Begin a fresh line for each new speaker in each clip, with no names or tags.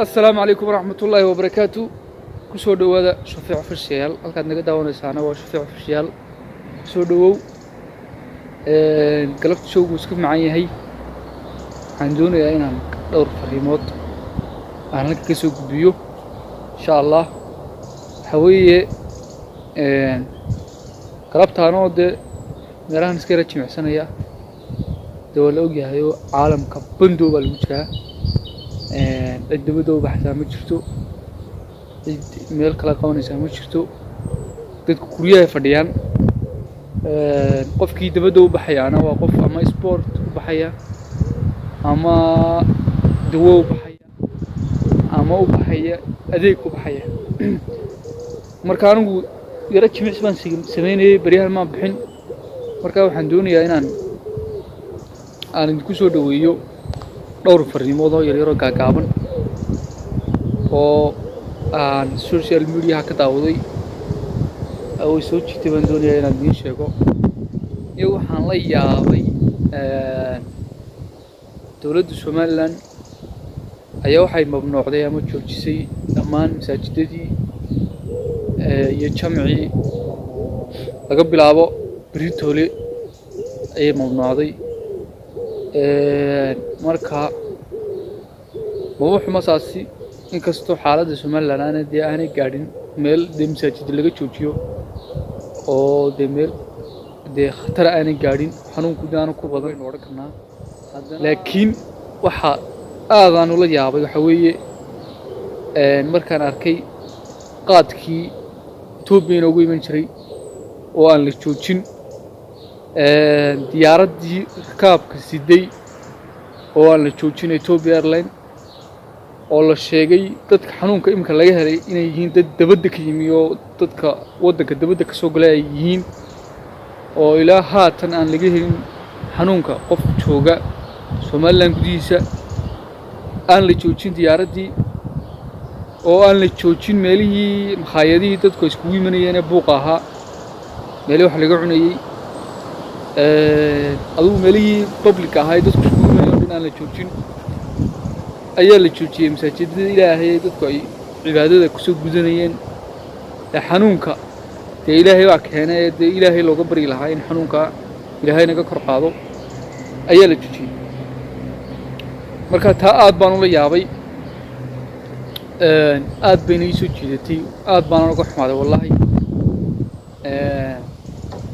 Asalaamu calaykum waraxmatullaahi wabarakaatu. Kusoo dhowaada Shafeec Official. Halkaad naga daawanaysaana waa Shafeec Official. Kusoo dhowow. Galabta showgu iska macan yahay. Waxaan doonayaa inaan dhowr fariimood aan halka ka soo gudbiyo, insha Allah. Waxaa weeye, galabtaanoo dee meelahan iska yara jimicsanaya. Dee waa la ogyahayoo caalamka bandow baa lagu jiraa. Cid dibadda u baxaysaa ma jirto, cid meel kala qabanaysaa ma jirto. Dadku guryahay fadhiyaan. Qofkii dibadda u baxayaana waa qof ama sport u baxaya, ama dawo u baxaya, ama u baxaya adeeg u baxaya. Marka anigu yaro jimicsi baan sameynayay, baryahan maan bixin. Marka waxaan doonayaa inaan aan idinku soo dhoweeyo dhowr fariimood oo yaryaroo gaagaaban oo aan social mediaha ka daawaday oo soo jiitay baan doonayaa inaan idiin sheego. Iyo waxaan la yaabay, dowladda Somaliland ayaa waxay mamnuucday ama joojisay dhammaan masaajidadii iyo jamcii. Laga bilaabo beritoole ayay mamnuucday. Marka maba xumo saasi, inkastoo xaaladda Somaliland aanay dee aanay gaadhin meel dee masaajida laga joojiyo oo dee meel dee khatar aanay gaadhin, xanuunku dee aanu ku badan baynu odhan karnaa. Laakiin waxa aadaan ula yaabay waxa weeye, markaan arkay qaadkii Etoobiya inoogu iman jiray oo aan la joojin, diyaaraddii rakaabka siday oo aan la joojin, Ethiopia Airline, oo la sheegay dadka xanuunka iminka laga helay inay yihiin dad dabadda ka yimi oo dadka waddanka dabadda ka soo galay ay yihiin, oo ilaa haatan aan laga helin xanuunka qof jooga Somaliland gudihiisa, aan la joojin diyaaraddii, oo aan la joojin meelihii makhaayadihii dadku ay iskugu imanayeen ee buuqa ahaa, meelihii wax laga cunayey, adigu meelihii public ahaa ee dadku iskugu imanayeen oo dhan aan la joojin, ayaa la joojiyey masaajidada Ilaahay ee dadku ay cibaadada kusoo gudanayeen. Ee xanuunka dee Ilaahay baa keenay ee dee Ilaahay looga baryi lahaa in xanuunka Ilaahay naga kor qaado ayaa la joojiyey. Marka taa aad baan ula yaabay, aad bayna ii soo jiidatay, aad baana uga xumaaday wallahi.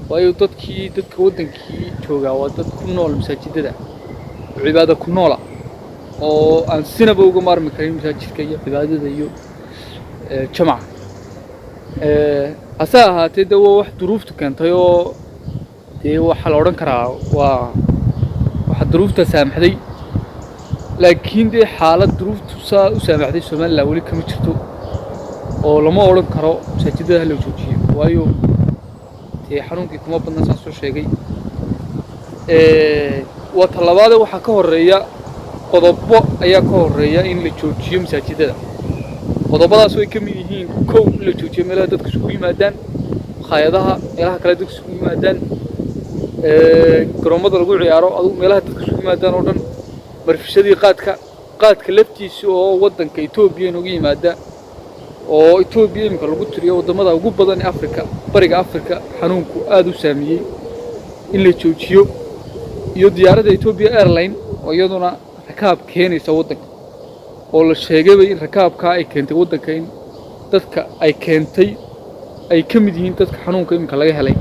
Waayo dadkii, dadka waddankii joogaa waa dad ku nool masaajidada oo cibaado ku noola oo aan sinaba uga maarmi karin masaajidka iyo cibaadada iyo jamaca. Hase ahaatee dee waa wax duruuftu keentay oo dee waxaa la odhan karaa waa waxa duruufta saamaxday. Laakiin dee xaalad duruuftu saa u saamaxday Somaliland weli kama jirto oo lama odhan karo masaajidada ha la joojiyo, waayo dee xanuunkii kuma badna saan soo sheegay. Waa talabaade, waxaa ka horeeya qodobo ayaa ka horeeya in la joojiyo masaajidada. Qodobadaas way ka mid yihiin: kow, in la joojiyo meelaha dadka isugu yimaadaan, makhaayadaha, meelaha kale dadka isugu yimaadaan, garoomada lagu ciyaaro, adigu meelaha dadka isugu yimaadaan oo dhan, marfishadii qaadka, qaadka laftiisa oo waddanka Etoobiya inooga yimaada, oo Etoobiya iminka lagu tiriyo waddamada ugu badan ee Afrika, Bariga Afrika xanuunku aada u saameeyey, in la joojiyo, iyo diyaaradda Ethiopia Airline oo iyaduna rakaab keenaysa waddanka, oo la sheegayba in rakaabkaa ay keentay waddanka, in dadka ay keentay ay ka mid yihiin dadka xanuunka iminka laga helay,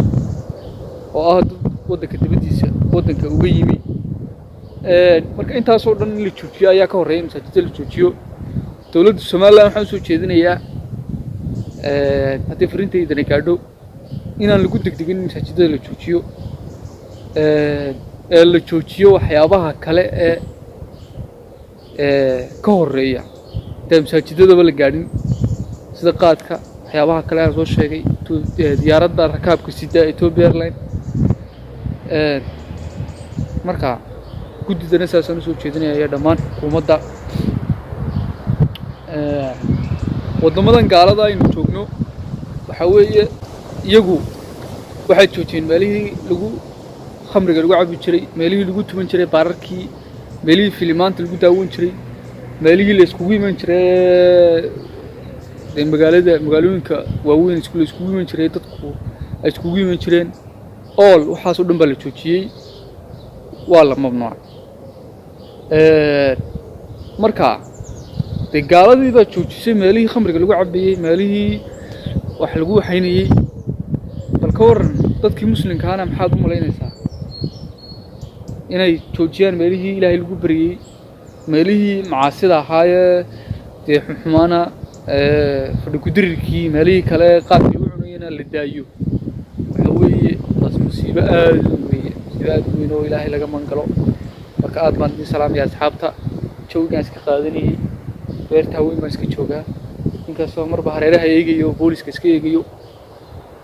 oo ah dad waddanka dibaddiisa waddanka uga yimi. Marka intaasoo dhan in la joojiyo ayaa ka horreeya in masaajidda la joojiyo. Dowladda Somaliland waxaan usoo jeedinayaa, haddii fariintaydana gaadho, inaan lagu degdegin in masaajidada la joojiyo ee la joojiyo waxyaabaha kale ee ka horreeya intaan masaajidadaba la gaadhin, sida qaadka, waxyaabaha kale aan soo sheegay, diyaaradda rakaabka sida Ethiopia Airline. Marka guddidana saasaan usoo jeedinaya iyo dhammaan xukuumadda. Waddamadan gaalada aynu joogno waxaa weeye, iyagu waxay joojiyeen meelihii lagu khamriga lagu cabi jiray, meelihii lagu tuman jiray, baararkii, meelihii filimaanta lagu daawan jiray. Meelihii la iskugu iman jiray dee magaalada, magaalooyinka waaweyn la iskugu iman jiray, dadku ay iskugu iman jireen, all waxaas oo dhan baa la joojiyey, waa la mamnuucay. Marka dee gaaladii baa joojisay meelihii khamriga lagu cabayey, meelihii wax lagu waxaynayey. Bal ka waran dadkii muslimkaana, maxaad u malaynaysaa inay joojiyaan meelihii Ilaahay lagu baryey, meelihii macaasida ahaayee dee xunxumaana, fadhi ku-dirirkii, meelihii kale qaadka lagu cunayana la daayo? Waxa weeye taas musiibo aad u weeye, musiibo aad u weyn oo Ilaahay laga mangalo. Marka aad baan idin salaamaya, asxaabta. Jawigaan iska qaadanayay, beerta weyn baan iska joogaa, inkastoo marba hareeraha eegayo, booliska iska eegayo,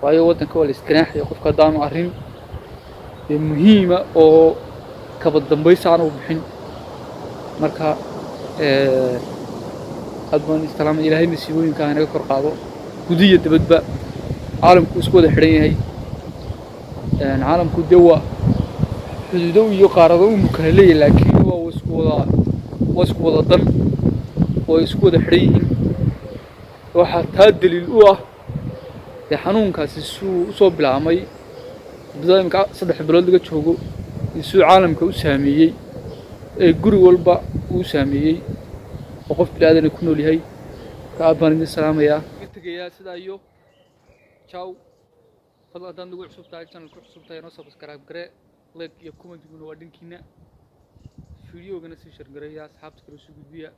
waayo waddanka waa la isganaaxaya qofka haddaanu arrin dee muhiima oo kaba dambaysa aan u bixin. Marka aad baan idin salaamaya. Ilaahay masiibooyinka ha inaga kor qaado gudiyo dabadba. Caalamku isku wada xidhan yahay. Caalamku dee waa xuduudo iyo qaarado unu kala leeyahay, laakiin waa isku wada dan oo ay isku wada xidhan yihiin. Waxaa taa daliil u ah dee xanuunkaasi suu usoo bilaabmay muddada imika 3 bilood laga joogo iyo suu caalamka u saameeyey, ee guri walba uu saameeyey oo qof bini aadana ku nool yahay. Marka aad baan idin salaamayaa, ka tegayaa sidaa iyo ciao. Fadlan haddaad nagu cusub tahay, channel ku cusub tahay, noo subscribe garee, like iyo commentiguna waa dhankiina, videogana sii share gareeya, asxaabta kale soo gudbiya.